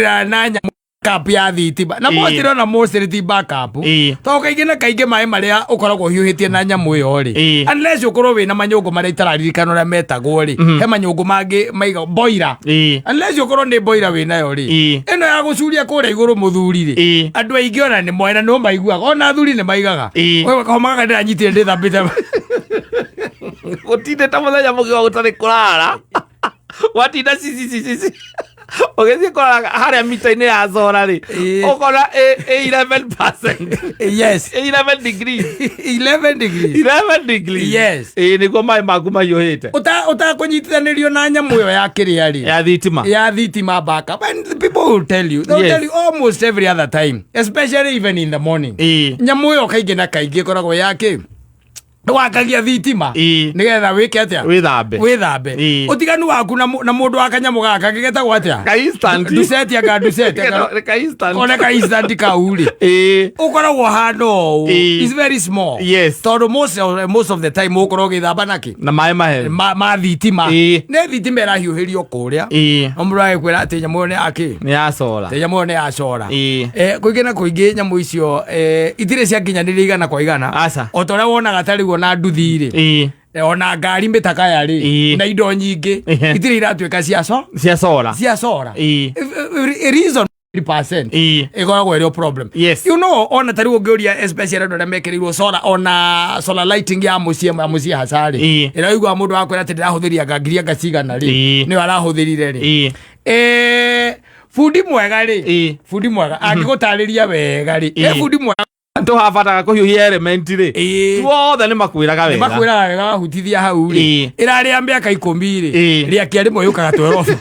Na nyamũ backup ya thitima na mostly, ona mostly ti backup, tondũ kaingĩ na kaingĩ maĩ marĩa ũkoragwo ũhiũhĩtie na nyamũ ĩyo rĩ, unless ũkorwo wĩna manyũngũ marĩa itararirikana ũrĩa metagwo rĩ, he manyũngũ mangĩ maiga boiler, unless ũkorwo nĩ boiler wĩnayo rĩ, ĩno ya gũcuria kũrĩa igũrũ, mũthuri rĩ, andũ aingĩ ona nĩ moĩ na nĩo maiguaga, ona athuri nĩ maigaga. Wewe kahoma gaka ndĩranyitire ndĩthambĩte. Gũtindĩte mũthenya mũgima gũtarĩ kũrara, watinda cicicicici ũgĩthiĩ kũrara harĩa mita-inĩ ya cora rĩ, ũkona ĩ 11%. 11 degrees. 11 degrees. 11 degrees. Ĩ nĩguo maĩ maku mahiũhĩte. Ũtakũnyitithanĩrio na nyamũ ĩyo ya kĩrĩa rĩ, ya thitima. Ya thitima backup. And the people will tell you, they'll tell you almost every other time, especially even in the morning, nyamũ ĩyo kaingĩ na kaingĩ ĩkoragwo ya kĩ wakagia thitima nĩgetha wĩke atĩa? Wĩthambe. Wĩthambe. Ũtiganu waku na mũndũ wa kanyamũ gaka gĩgetagwo atĩa? Ka instant. Dusetia ka dusetia. Ka instant. Kone ka instant kau rĩ, ũkoragwo handũ ũũ. It's very small. Tondũ most of the time ũkorwo ũgĩthamba nakĩ? Na maĩ mahehu. Ma thitima. Nĩ thitima ĩrahiũhĩrio kũrĩa. No mũndũ agĩkwĩra atĩ nyamũ ĩyo nĩ yakĩ? Nĩ ya solar. Atĩ nyamũ ĩyo nĩ ya cora. Kũingĩ na kũingĩ nyamũ icio itirĩ ciakinyanĩria 100%. Aca. O ta ũrĩa wonaga ta rĩu ona nduthi rĩ, ona ngari mĩtakaya rĩ, na indo nyingĩ, itirĩ iratuĩka cia cia solar. Cia solar. Reason percent ĩkoragwo ĩrĩ o problem. Ona ta rĩu ũngĩũria, especially andũ arĩa mekĩrĩirwo solar, ona solar lighting ya mũciĩ hacarĩ, ĩrĩa ũiguaga mũndũ akwĩra atĩ ndĩrahũthĩria anga ngiri anga cigana rĩ, nĩyo arahũthĩrire rĩ, bundi mwega rĩ, bundi mwega angĩgũtarĩria wega rĩ, bundi mwega. Tũhabataga kũhiũhia element rĩ, tuothe nĩ makwĩraga wega. Makwĩraga wega wahutithia hau rĩ, ĩrarĩa mĩaka 10 rĩ, rĩakia rĩmwe yũkaga 12,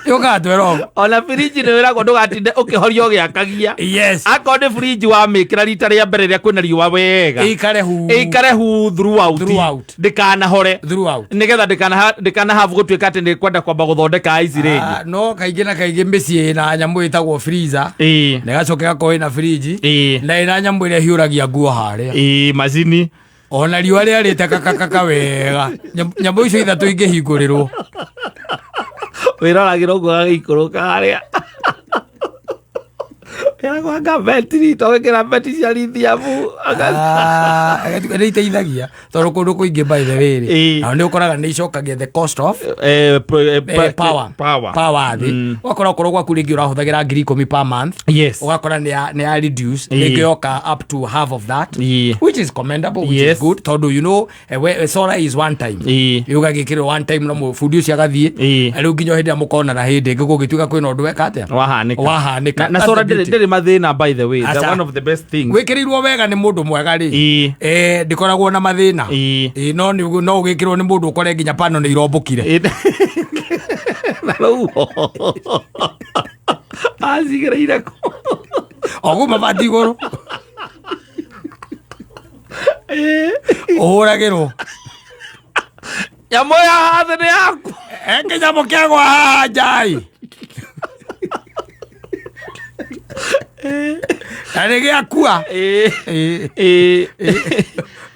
yũkaga 12. Ona firiji nĩ wĩragwo ndũgatinde ũkĩhoria ũgĩakagia. Akorwo nĩ firiji wamĩkĩra rita rĩa mbere rĩrĩa kwĩna riũa wega, ĩikare hu. Ĩikare hu throughout. Throughout. Ndĩkanahore. Throughout. Nĩgetha ndĩkanahabu gũtuĩka atĩ nĩ kwenda kwamba gũthondeka ici rĩngĩ. Ah, no kaingĩ na kaingĩ mĩciĩ ĩna nyamũ ĩtagwo freezer, na ĩgacoka ĩgakorwo ĩna fridge, na ĩna nyamũ ĩrĩa ĩhiũragia nguo harĩa. Ĩĩ, macini. Ona riũa rĩarĩte kakakaka wega, nyamũ icio ithatũ ingĩhingũrĩrwo, wĩroragĩra ũguo gagĩikũrũka harĩa ĩragwo anga betiri togĩkĩra beti cia lithium. Ah, nĩ iteithagia tondũ kũndũ kũingĩ, by the way rĩ, nao nĩ ũkoraga nĩ icokagia the cost of power. Power. Power thĩ, ũgakora okorwo gwaku rĩngĩ ũrahũthagĩra 10,000 per month, ũgakora nĩ ya reduce, rĩngĩ yoka up to half of that, which is commendable, which is good, tondũ solar is one time. Ũgagĩkĩrwo one time na bundi ũcio agathiĩ. Rĩu nginya hĩndĩ ĩrĩa mũkonana hĩndĩ ĩngĩ gũgĩtuĩka kwĩna ũndũ weka atĩa. Wahanĩka. Wahanĩka. Na That's solar the ndĩrĩ beauty. ndĩrĩ mathĩna, by the way, the Aca. one of the best things. Wĩkĩrĩirwo wega nĩ mũndũ mwega rĩ, ndĩkoragwo na mathĩna. Ĩĩ, no no ũgĩkĩrwo nĩ mũndũ ũkore nginya pano nĩ irombũkire. Na rĩu acigĩrĩire kũ? O mabati igũrũ ũhũragĩrwo. Nyamũ ya hathĩ nĩ yaku. Kĩnyamũ kĩagwa haha njai na nĩ gĩakua.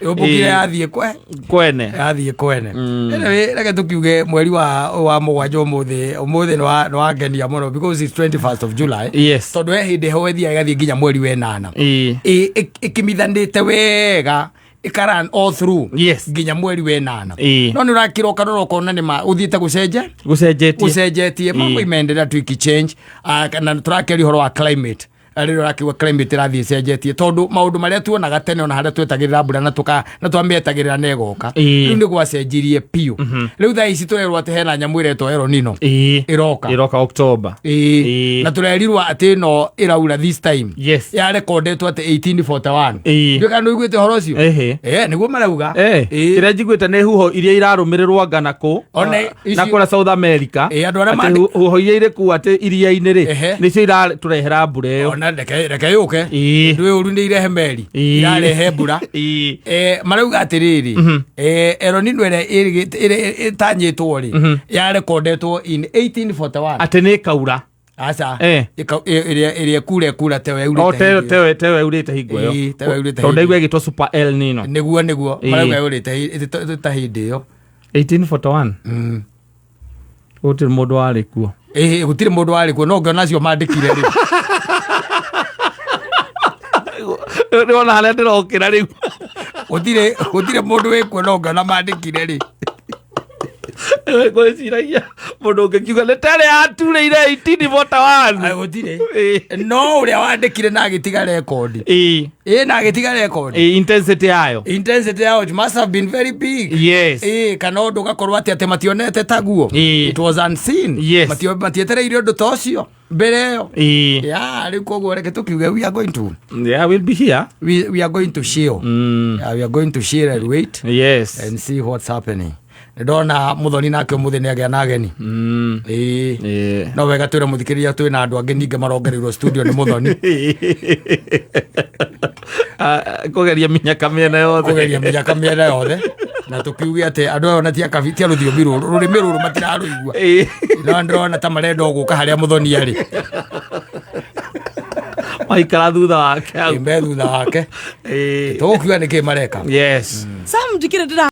Yũmbũkire, yathiĩ kwe. Kwene. Yathiĩ kwene. Anyway, reke tũkiuge mweri wa mũgwanja ũmũthĩ nĩ wangenia mũno because it's 21st of July, tondũ he hĩndĩ ho ĩthiaga ĩgathiĩ nginya mweri wa ĩnana. Ĩkĩmithanĩte wega, ĩkaran all through nginya mweri wa ĩnana. No nĩ ũrakĩra ũkarora ũkona nĩ ma ũthiĩte gũcenjia. Gũcenjetie. Gũcenjetie, mambo imeendelea tu ikichange. Ah, na tũrakĩaria ũhoro wa climate. Rĩrĩa ũrakiuga climate ĩrathiĩ ĩcenjetie, tondũ maũndũ marĩa tuonaga tene, ona harĩa twetagĩrĩra mbura na tuka na twamĩetagĩrĩra na ĩgoka, rĩu nĩ gwacenjirie biũ. Rĩu thaa ici tũrerwo atĩ hena nyamũ ĩretwo El Nino ĩroka. Ĩroka October. Na tũrerirwo atĩ ĩno ĩraura this time yarekondetwo atĩ 1841. Ndiũĩ kana nĩ ũiguĩte ũhoro ũcio. Nĩguo marauga. Kĩrĩa njiguĩte nĩ huho iria irarũmĩrĩrwo anga na kũ Ona na kũrĩa South America. Andũ arĩa Atĩ huho iria irĩ kuu atĩ iria-inĩ rĩ, nĩcio iratũrehera mbura ĩyo. Ona reke yũke. Ndũ ũru nĩ irehe meri irarehe mbura. Marauga atĩrĩrĩ, El Nino ĩrĩa ĩtanyĩtwo rĩ, yarekondetwo in 1841. Atĩ nĩ ĩkaura. Aca. Ĩrĩa ĩkura tewe O ĩurĩte tewe hĩndĩ ĩyo. Tewe urĩte hingo ĩyo. Ĩĩ, tewe urĩte Tondũ hĩndĩ ndaigua ĩgĩtwo Super El Nino. Nĩguo. Marauga ĩurĩte ta hĩndĩ ĩyo. 1841. Gũtirĩ mũndũ warĩ kuo. Ĩhĩ, gũtirĩ mũndũ warĩ kuo, no ngĩona acio mandĩkire rĩ. Nĩwona harĩa ndĩrokĩra rĩu. Gũtirĩ mũndũ wĩ kuo, no ngĩona mandĩkire rĩ. Ngwĩciragia mũndũ ũngĩkiuga nĩ tere yaturĩire 1841. Ai, gũtirĩ. No ũrĩa wandĩkire na agĩtiga rekondi. Ĩ, na agĩtiga rekondi. Intensity yayo. Intensity yao, it must have been very big. Ĩ, kana ũndũ ũgakorwo atĩ mationete taguo. It was unseen. Matietereire ũndũ ta ũcio mbere ĩyo. Ya rĩu koguo reke tũkiuge we are going to Yeah, we'll be here. We are going to chill. Yeah, we are going to chill and wait and see what's happening. Nĩ ndona Mũthoni nake ũmũthĩ nĩ agĩa na ageni. Ĩĩ. No wega twĩre mũthikĩrĩria twĩna andũ angĩ ningĩ marongereirwo studio nĩ Mũthoni. Ah, kũgeria mĩnyaka mĩena yothe. Kũgeria mĩnyaka mĩena yothe, na tũkiuge atĩ andũ aya ona ti akabi, ti a rũthiomi rũrũ, rũrĩmĩ rũrũ matirarũigua. No ndĩrona ta marenda o gũka harĩa Mũthoni arĩ. Maikara thutha wake hau. Me thutha wake. Tũgũkiuga nĩkĩ mareka. Yes. Sam, ndikire ndĩra